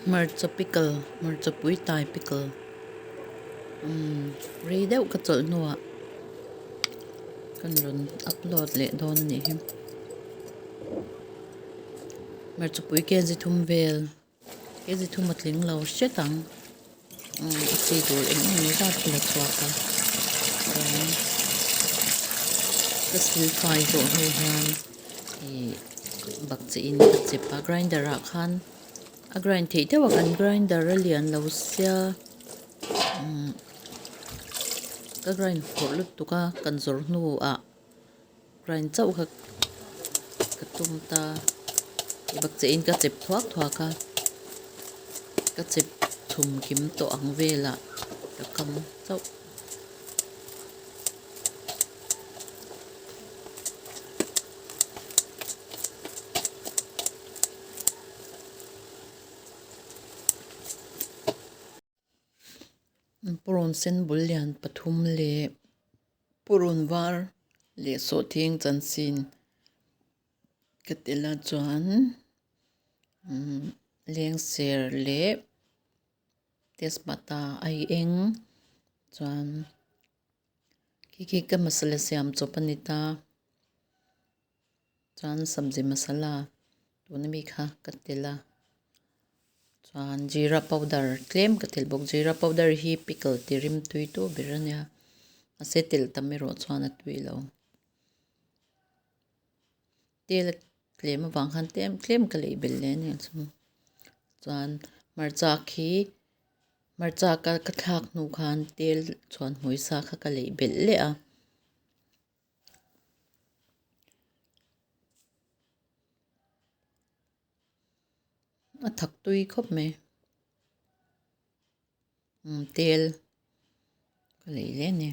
Hmarcha pickle hmarcha pui tai pickle umm rei deuh ka chawlh hnuah kan rawn upload leh dawn a nih hi hmarcha pui kg thum vel. Kg thum a tling lo hret ang umm a chi tur eng eng zat ka la chhuak a chuan ka silfai zawh hnu hian ih bakcheh in ka chep a grinder ah khan a grind theih deuh a kan grinder a lian lo sia umm ka grind khawrh lutuk a kan zawrh hnuah. Grind chauh kha ka tum ta bakcheh in ka chep thuak thuak a ka chep chhum kim tawh ang velah ka kam chauh. Purun sen bul lian pathum leh Purun var leh sawhthing chanchin ka tel a chuan lengser leh tezpata a eng chuan khi khi ka masala siam chawp a ni ta chuan sabzi masala tuna mi kha ka tel a chuan jeera powder tlem ka tel bawk jeera powder hi pickle ti rim tui tu ber a nia mahse tel tam erawh chuan a tui lo tel tlem avang khan tlem tlem ka lei belh leh a ni chuan hmarcha khi hmarcha ka thlak hnu khan tel chhuan hmui sa kha ka lei belh leh a. A thak tui khawp mai umm tel ka lei hle a ni.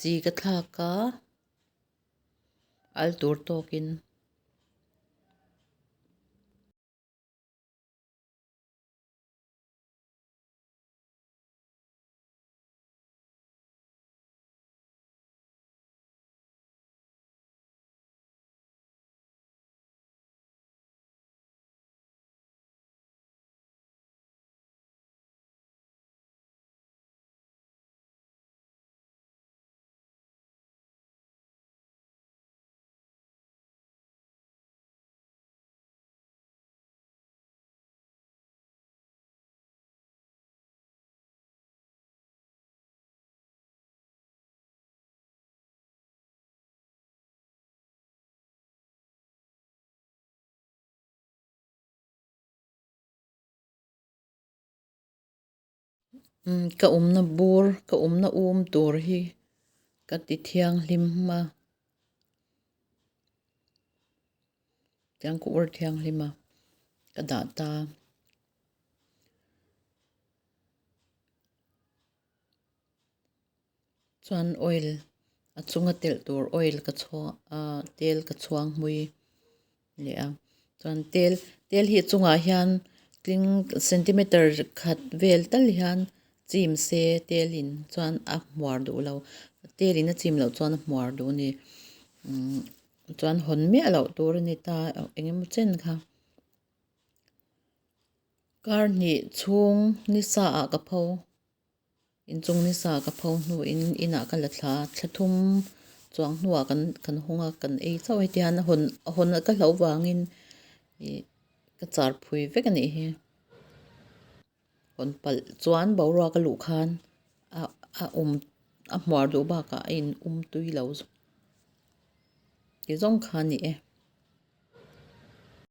Chi ka thlak a al tur tawkin. Ka awmna bur ka awmna um tur hi ka ti thianghlim a tiang ka ur thianghlim a ka dah ta. Chuan oil a chunga telh tur oil ka chhuang ah tel ka chhuang hmui leh a chuan tel tel hi a chungah hian tling centimeter khat vel tal hian chim se tel in chuan a hmuar duh lo tel in a chim loh chuan a hmuar duh a ni umm chuan hawn miah loh tur a ni ta eng emaw chen kha. Kar hnih chhung ni sa ah ka pho inchung ni sa ka pho hnuin inah ka la thla thla thum chuang hnuah kan kan hawng a kan ei chauh heti hian a hawn a hawn ka hlauh vangin ih ka char phui vek a nih hi hawn palh chuan boruak a luh khan a a awm a hmuar duh bakah a in um tui lo ti zawng kha a ni e.